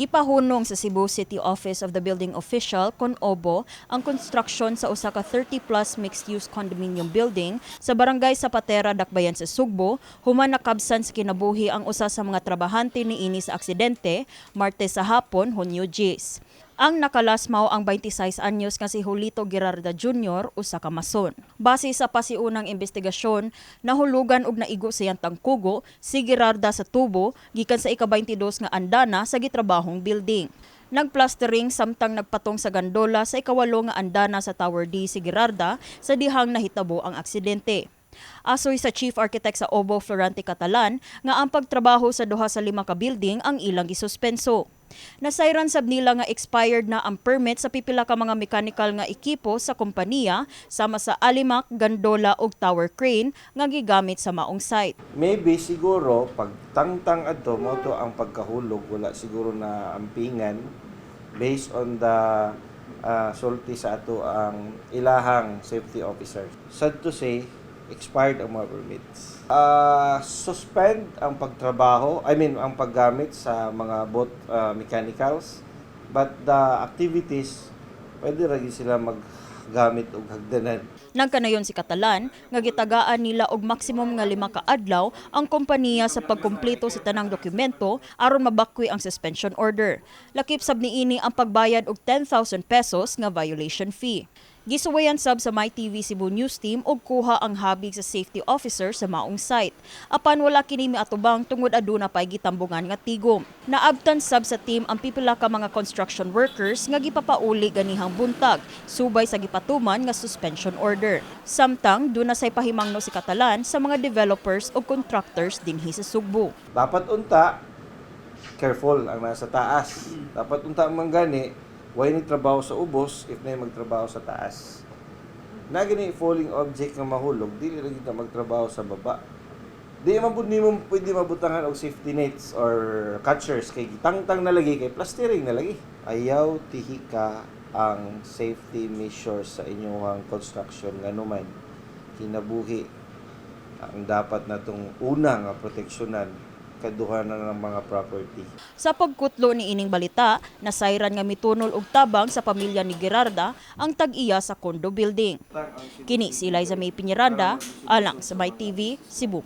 Gipahunong sa Cebu City Office of the Building Official kon OBO ang construction sa usa ka 30-plus mixed-use condominium building sa Barangay Zapatera, Dakbayan sa Sugbo, human nakabsan sa kinabuhi ang usa sa mga trabahante niini sa aksidente Martes sa hapon, Hunyo 10. Ang nakalas mao ang 26 anyos nga si Julito Gerarda Jr., usa ka mason. Base sa pasiunang investigasyon, nahulugan og naigo sa yantang kugo si Gerarda sa tubo gikan sa ika-22 nga andana sa gitrabahong building. Nagplastering samtang nagpatong sa gandola sa 8 nga andana sa Tower D si Gerarda sa dihang nahitabo ang aksidente. Asoy sa chief architect sa OBO, Florante Catalan, nga ang pagtrabaho sa duha sa lima ka building ang ilang gisuspenso. Nasayran sab nila nga expired na ang permit sa pipila ka mga mechanical nga ekipo sa kompanya sama sa alimak, gandola ug tower crane nga gigamit sa maong site. Maybe siguro pag tangtang adto mao to ang pagkahulog, wala siguro na ampingan based on the sulti sa ato ang ilahang safety officer. Sad to say, expired ang mga permits. Suspend ang pagtrabaho, I mean ang paggamit sa mga both mechanicals, but the activities pwede ra gyud sila maggamit og hagdanan. Nagkanayon si Catalan nga gitagaan nila og maximum nga 5 ka adlaw ang kompanya sa pagkumpleto sa tanang dokumento aron mabakwi ang suspension order. Lakip sab niini ang pagbayad og 10,000 pesos nga violation fee. Gisuwayan sab sa MyTV Cebu News Team og kuha ang habig sa safety officer sa maong site. Apan wala kini miatubang tungod aduna pay gitambungan nga tigom. Naabtan sab sa team ang pipila ka mga construction workers nga gipapauli ganihang buntag subay sa gipatuman nga suspension order. Samtang duna say pahimangno si Catalan sa mga developers o contractors dinhi sa Sugbo. Dapat unta careful ang nasa taas. Dapat unta man gani way ni trabaho sa ubos if na magtrabaho sa taas. Na gani falling object nga mahulog, dili ra gyud na magtrabaho sa baba. Di man pud nimo pwede mabutangan og safety nets or catchers kay gitangtang na lagi, kay plastering na lagi. Ayaw tihika ang safety measures sa inyong construction nganuman kinabuhi ang dapat natong una nga proteksyonan, kaduha na ng mga property. Sa pagkutlo ni ining balita, nasayran nga mitunol og tabang sa pamilya ni Gerarda ang tag-iya sa condo building. Kini si Eliza May Piñeranda, alang sa MyTV, Cebu.